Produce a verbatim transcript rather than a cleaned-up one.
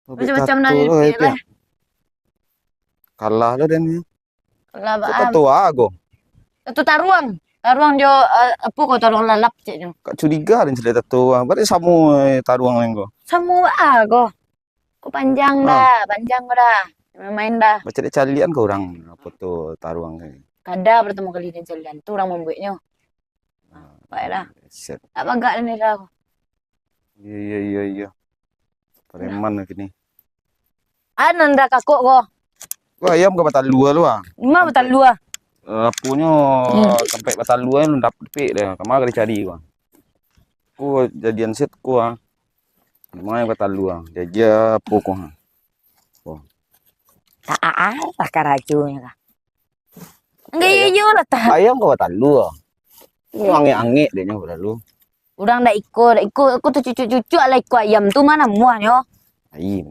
Macam-macam lah. Kalah lah den ni. Lah, Kok baa. Tatua ko? Tu taruang. Taruang jo, eh, apo ko, taruang lalap cek nyo. Kak curiga den caliak tatua. Berarti samo, eh, taruang lain ko. Samo baa ko. Ko panjang dah, panjang ko dah. Main-main dah. Bacaliak-caliakan ko urang apo tu taruang ko. Kada pertamo kali den caliakan. Tu urang mambueknyo. Ah, baiklah. Set. Tak bagak den dah. Iya, iya, iya, iya. Preman lah kini. Ah, nan dah kakok ko. Wah, ayam ka batalua lu ah. Ma batalua? Eh, aponyo, hmm, sampai batalua lu dapek deh. Kama ka dicari ko. Ko jadian set ko ah. Memang ayam batalua. Jaja apo ko ah. Ko. Tak ah, ah, lah karajonyo kah. Enggak, iyo, iyo lah, tah. Ayam ka batalua. Iyo. Angek-angek dek nyo batalua. Urang dak iko, dak iko, aku tu cucuk-cucuk lah iko ayam tu, ma namuahnyo? Ai,